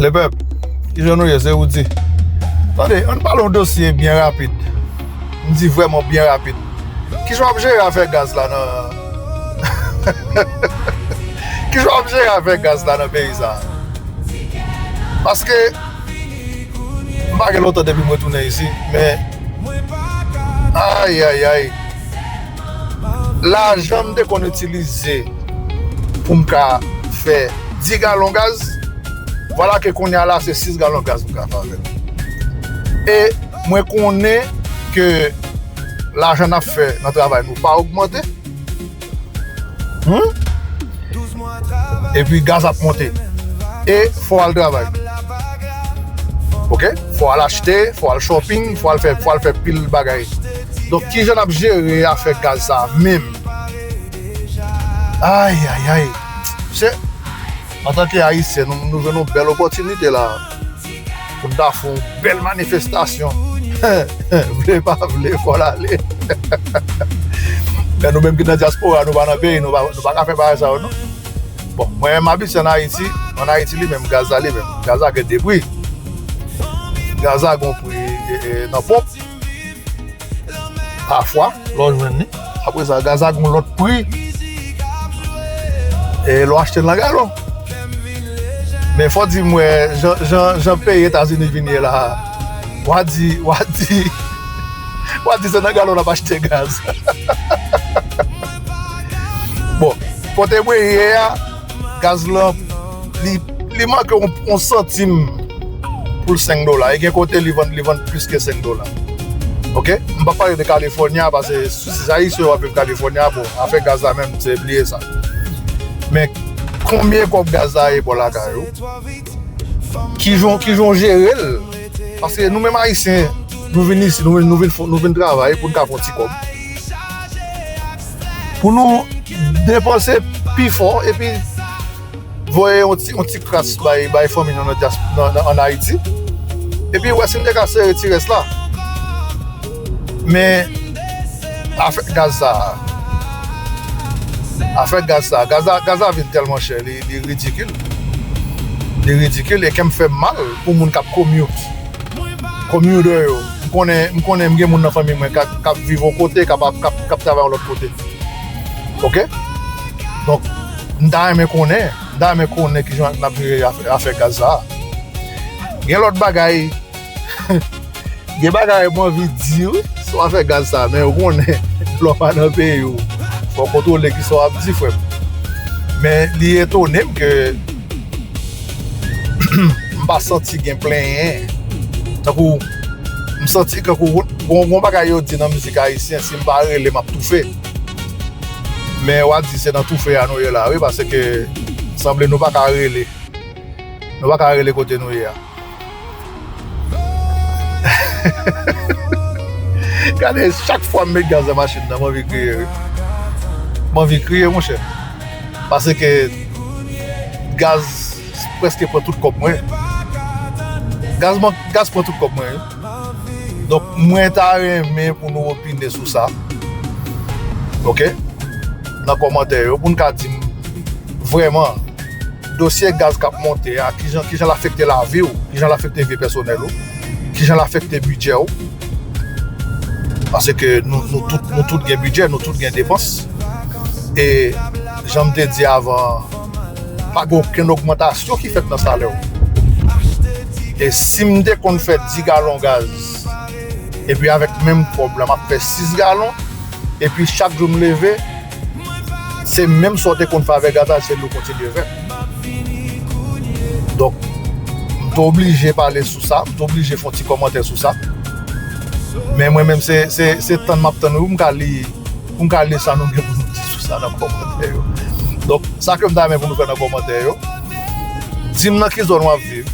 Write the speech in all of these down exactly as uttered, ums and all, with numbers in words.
Lepèp, kijan nou ye? Se Roody. Tande, ann pale yon dosye byen rapid. M di vrèman byen rapid. Kijan w ap jere afè gaz la nan Kijan w ap jere afè gaz la nan peyi sa? Paske m pa gen lontan depi m retounen isi, men ayayay, lajan m te konn itilize pou m ka fè dis galon gaz, vwala ke kounye a la se sis galon gaz m ka fè avè l. E mwen konnen ke lajan n ap fè nan travay nou pa ogmante. Hmm? Epi gaz ap monte. E fò w al travay. Oke? Fò w al achte, fò w al shopping, fò w al fè, fò w al fè pil bagay. Donk, kijan n ap jere afè gaz sa a menm? Ayayay. Se, antanke Ayisyen, nou, nou jwenn yon bèl opòtinite la pou n ta fè yon bèl manifestasyon. Vle pa vle, fò l ale. Men nou menm ki nan dyaspora, nou pa nan peyi, nou pa, nou pa ka fè bagay sa yo, non. Bon, mwen menm m abitye ann Ayiti, ann Ayiti li menm, gaz la li menm, gaz la gen de pri. Gaz la gen yon pri e, e, nan ponp, pafwa, lè w jwenn li. Apre sa, gaz la gen yon lòt pri. E lè w achte l nan galon. Men fò di m wè, jan, jan, jan peyi Etazini vin ye la, w a di, w a di, w a di se nan galon n ap achte gaz. Bon, kote mwen ye a, gaz lan, li, li manke yon, yon santim pou l senk dola. E gen kote li vann, li vann plis ke senk dola. Oke? M p ap pale de California, paske si se Ayisyen yo ap viv California, bon, afè gaz la menm, se bliye sa. Men, konbyen kòb gaz la ye bò lakay ou? Kijan, kijan w jere l? Paske nou menm Ayisyen, nou vin isi, nou, nou vin fon, nou vin travay pou n ka fè yon ti kòb. Pou nou depanse pi fò, epi voye yon ti, yon ti kras bay, bay fanmi nou nan dyas-, nan, nan, ann Ayiti. Epi wè si n te ka sere ti rès la. Men, afè gaz sa a, afè gaz sa a, gaz la, gaz la vin tèlman chè, li, li ridikil. Li ridikil e kè m fè m mal pou moun k ap commute. Commuter yo. M konnen, m konnen m gen moun nan fanmi mwen k ap, k ap viv yon kote, k ap, k ap, k ap travay yon lòt kote. Oke? Donk, m ta renmen konnen, m ta renmen konnen kijan n ap jere afè, afè gaz sa a. Gen lòt bagay, gen bagay m anvi di, wi, sou afè gaz sa a, men ou konnen, lè w pa nan peyi w, fò w kontwole kisa w ap di, frè m. Men li etone m ke m pa santi gen plenyen. Tankou, m santi tankou, gon, gon bagay yo di nan mizik ayisyen, si m pa rele, m ap toufe. Men w a di se nan toufe a nou ye la, wi, paske sanble nou pa ka rele. Nou pa ka rele kote nou ye a. Gade, chak fwa m met gaz nan machin nan, m anvi kriye, wi. M anvi kriye, monchè. Paske gaz prèske pran tout kòb mwen. Gaz, gaz pran tout kòb mwen, wi. Donk, mwen ta renmen pou nou opine sou sa. Oke? Nan kòmantè yo, pou n ka di m vrèman, dosye gaz k ap monte a, kijan, kijan l afekte lavi w, kijan l afekte vi pèsonèl ou, kijan l afekte bidjè w. Paske nou, nou tout, nou tout gen bidjè, nou tout gen depans. E jan m te di avan, pa gen okenn ogmantasyon ki fèt nan salè w. E si m te konn fè dis galon gaz, epi avèk menm kòb la, m ap fè sis galon, epi chak jou m leve, se menm sa w te konn fè avèk gaz la, se li w kontinye fè. Donk, m te oblije pale sou sa, m te oblije fè yon ti kòmantè sou sa. Men mwen menm, se, se, se tann m ap tann wi pou m ka li, pou m ka li sa nou gen pou nou di sou sa nan kòmantè yo. Donk, sa ke m ta renmen pou nou fè nan kòmantè yo, di m nan ki zòn w ap viv.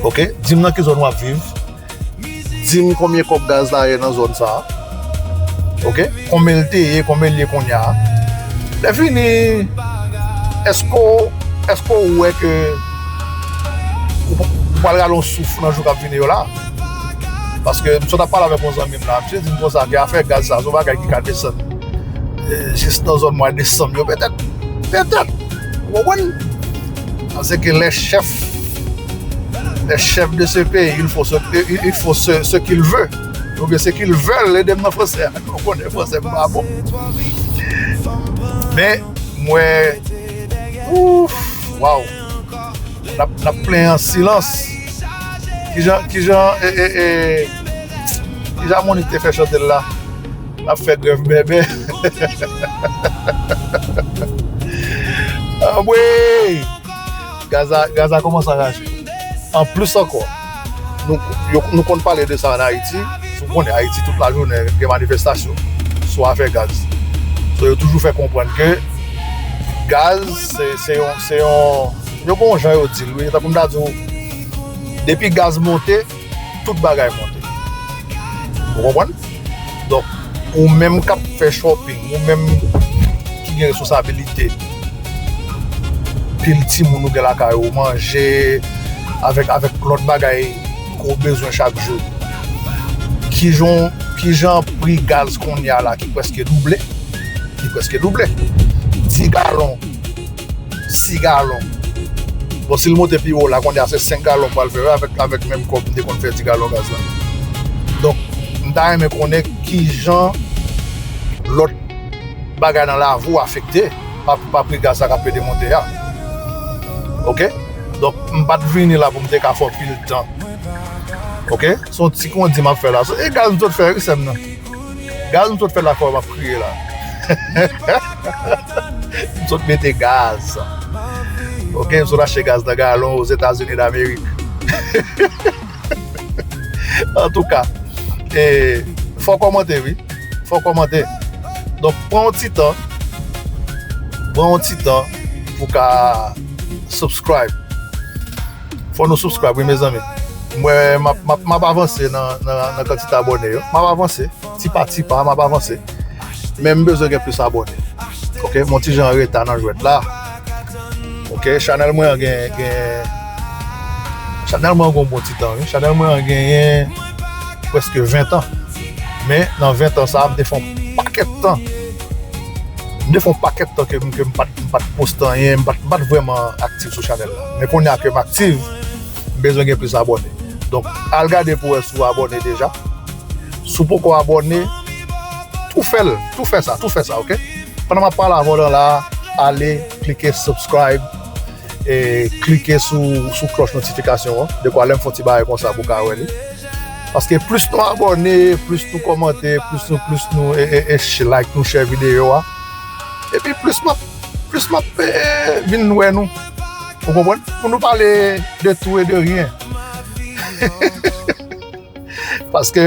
Oke? Di m nan ki zòn w ap viv. Di m konbyen kòb gaz la ye nan zòn sa a. Oke? Konbyen l te ye, konbyen l ye kounye a. Lè fini, èske w, èske w wè ke ou, ou pral rale yon souf nan jou k ap vini yo la? Paske m sot ap pale avèk yon zanmi m la, misye di m konsa ke afè gaz sa, se yon bagay ki ka desann, eh, jis nan zòn mwa desanm yo, petèt. Petèt. Ou konprann? c'est que les chefs, les chefs de ce pays, ils font ce, ils, ils font ce, ce qu'ils veulent. Oubyen ce qu'ils veulent, ede m nan fransè a. Nou konnen fransè m pa bon. Men, mwen, ouf, waw. N ap, n ap plenyen an silans. Kijan, kijan, e, e, e, kijan Monique te fè chante l la? N ap fè grèv bèbè. Anmwey! Gaz la, gaz la kòmanse rache. Anplis ankò, nou, yo, nou konn pale de sa ann Ayiti. Si w konnen Ayiti, tout lajounen gen manifestasyon sou afè gaz. So, yo toujou fè konprann ke gaz, se, se yon, se yon, yo gen yon jan yo di l, wi. Tankou m ta di w, depi gaz monte, tout bagay monte. Ou konprann? Donk, ou menm k ap fè shopping, ou menm ki gen responsabilite, pil timoun ou gen lakay ou, manje, avèk, avèk lòt bagay ke w bezwen chak jou. Kijan, kijan pri gaz kounye a la ki prèske double, ki prèske double. Dis galon, sis galon. Bon, si l monte pi wo la, kounye a se senk galon m pral fè avèk, avèk menm kòb m te konn fè dis galon gaz la. Donk, m ta renmen konnen kijan lòt bagay nan lavi w afekte pa, pa pri gaz sa k ap pede monte a. Oke? Donk, m pa t vini la pou m te ka fè w pil tan. Oke? Se yon ti kondi m ap fè la. E gaz m sot fè wi, sè m nan. Gaz m sot fè la, fò m ap kriye la. M sot mete gaz. Oke, m sot achte gaz nan galon Ozetazini Damerik. Antouka, e, fò w kòmante, wi. Fò w kòmante. Donk, pran yon ti tan. Pran yon ti tan pou ka subscribe. Fò nou subscribe, wi, mezanmi. Mwen, m ap, m ap, m ap avanse nan, nan, nan kantite abòne yo. M ap avanse. Ti pa ti pa, m ap avanse. Men m bezwen gen plis abòne. Oke, m yon ti jan an reta nan jwèt la. Oke, chanèl mwen an gen, gen, chanèl mwen an gen yon bon ti tan, wi. Chanèl mwen an genyen prèske ven tan. Men, nan ven tan sa a, m te fè yon pakèt tan. M te fè yon pakèt tan ke m, ke m pa t, m pa t poste anyen, m pa t, m pa t vrèman aktif sou chanèl la. Men kounye a ke m aktif, m bezwen gen plis abòne. Donk, al gade pou wè si w abòne deja. Si w poko abòne, tou fè l, tou fè sa, tou fè sa, oke? Pandan m ap pale avè w la, ale, klike subscribe, e klike sou, sou klòch notifikasyon an. Dekwa lè m fè yon ti bagay konsa pou w ka wè li. Paske plis nou abòne, plis nou kòmante, plis nou, plis nou, e, e, e, like, nou share videyo a. Epi plis m ap, plis m ap, e, vin wè nou. Ou konprann? Pou nou pale de tou e de ryen. Paske,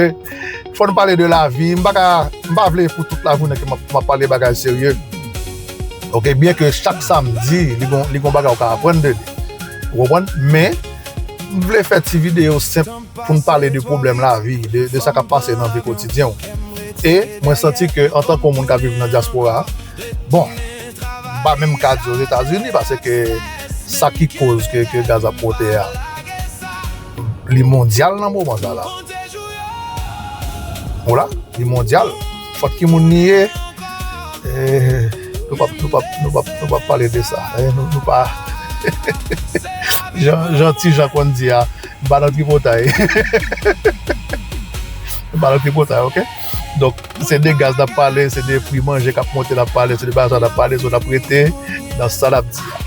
fò n pale de lavi. M pa ka, m pa vle pou tout lajounen ke m ap, m ap pale bagay serye. Oke, byen ke chak samdi, li gon, li gon bagay ou ka aprann de li. Ou konprann? Men, m vle fè ti videyo senp pou n pale de pwoblèm lavi, de, de sa k ap pase nan vi kotidyen w. E mwen santi ke antanke yon moun k ap viv nan dyaspora, bon, m pa menm ka di Ozetazini, paske sa ki koz ke, ke gaz ap monte a, li mondyal nan moman sa la. Ou la, li mondyal. Fòt ki moun li ye, eh, nou p ap, nou p ap, nou p ap, nou p ap pale de sa. Eh, nou, nou pa, jan, jan ti Jan konn di a, m pa nan tripotay. M pa nan tripotay, oke? Donk, se de gaz n ap pale, se de pri manje k ap monte n ap pale, se de bagay sa n ap pale, so n ap rete nan sa n ap di a.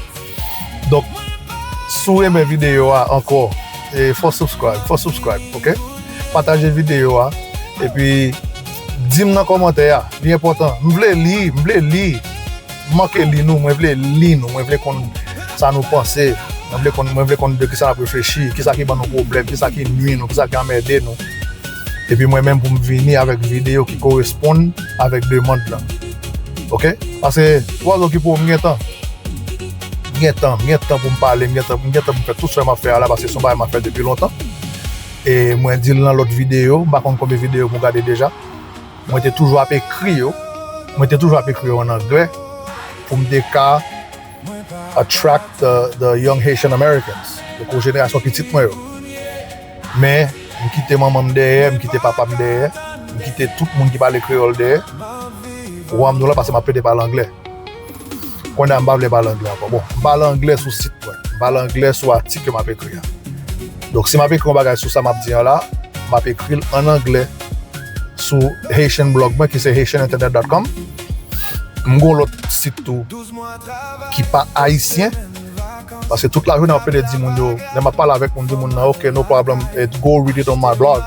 Donk, si w renmen videyo a ankò, e, fò subscribe, fò subscribe, oke? Pataje videyo a, epi di m nan kòmantè a, li enpòtan. M vle li, m vle li. M manke li nou, mwen vle li nou, mwen vle konn sa nou panse, mwen vle konn, mwen vle konn de kisa n ap reflechi, kisa ki ban nou pwoblèm, kisa ki nwi nou, kisa ki anmède nou. Epi mwen menm pou m vini avèk videyo ki koresponn avèk demann lan. Oke? Paske twa zò ki pou m gen tan. M gen tan, m gen tan pou m pale, m gen tan, m gen tan pou m fè tout sa m ap fè a la, paske se yon bagay m ap fè depi lontan. E mwen di l nan lòt videyo, m pa konn konbyen videyo m gade deja. Mwen te toujou ap ekri yo. Mwen te toujou ap ekri yo an anglè pou m te ka attract the, the young Haitian Americans. Donk, jenerasyon pitit mwen yo. Men, m kite manman m dèyè, m kite papa m dèyè, m kite tout moun ki pale kreyòl dèyè. Ou konprann m la, paske m ap plede pale anglè. Kounye a m pa vle pale anglè ankò. Bon, m pale anglè sou sit mwen. M pale anglè sou atik ke m ap ekri a. Donk, si m ap ekri yon bagay sou sa m ap di an la, m ap ekri l ann anglè sou Haitian blog mwen, ki se haitian internet dot com. M gen yon lòt sit tou ki pa ayisyen. Paske tout lajounen m ap plede di moun yo, lè m ap pale avèk moun, di moun nan, "Ok, no problem, eh, go read it on my blog."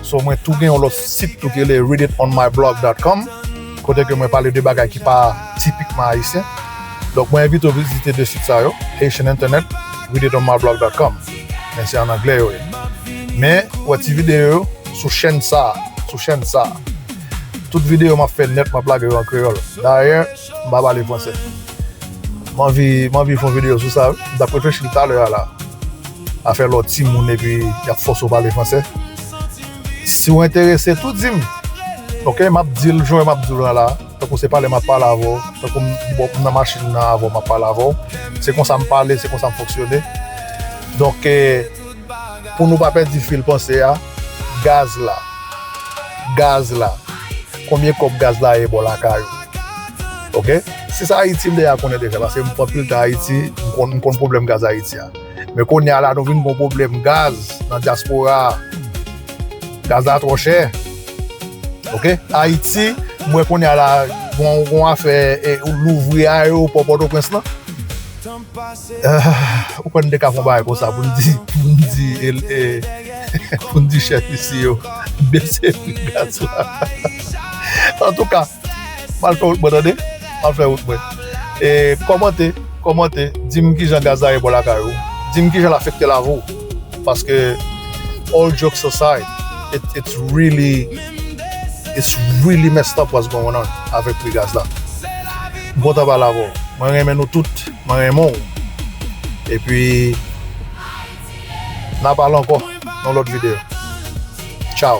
So, mwen tou gen yon lòt sit tou ki rele read it on my blog dot com, kote ke mwen pale de bagay ki pa tipikman ayisyen. Donk, mwen envite w vizite de sit sa yo, Haitian Internet, read it on my blog dot com. Men se ann anglè yo ye. Men, wè ti videyo yo sou chèn sa, sou chèn sa. Tout videyo m ap fè nèt, m ap lage yo an kreyòl. Dayè, m pa pale fransè. M anvi, m anvi fè yon videyo sou sa, wi. M t ap reflechi l talè a la. Afè lè w timoun epi y ap fòse w pale fransè. Si w enterese tou, di m. Ok, m ap di l jan m ap di w la la. Tankou se pale m ap pale avè w. Tankou m, bon, m nan machin nan avè w, m ap pale avè w. Se konsa m pale, se konsa m fonksyone. Donk, eh, pou nou pa pèdi fil panse a, gaz la. Gaz la. Konbyen kòb gaz la ye bò lakay ou? Ok? Si se Ayiti, m deja konnen deja, paske m pran anpil tan Ayiti, m konn, m konn pwoblèm gaz Ayiti a. Men kounye a la, nou vin gon pwoblèm gaz nan dyaspora a. Gaz la twò chè. Ok? Ayiti, m wè kounye a la, gon, gon afè, e, louvri ayewopò Pòtoprens lan. Ah, ou kwè n te ka fè yon bagay konsa pou n di, pou n di, e, e, pou n di chèf isi yo bese pri gaz la? Antouka, m al fè wout mwen, tande? M al fè wout mwen. E, kòmante, kòmante, di m kijan gaz la ye bò lakay ou. Di m kijan l afekte lavi w. Paske, all jokes aside, it, it's really, it's really messed up what's going on avèk pri gaz la. M kontan pale avè w. Mwen renmen nou tout. Mwen renmen w. Epi, n a pale ankò nan lòt videyo. Tchao.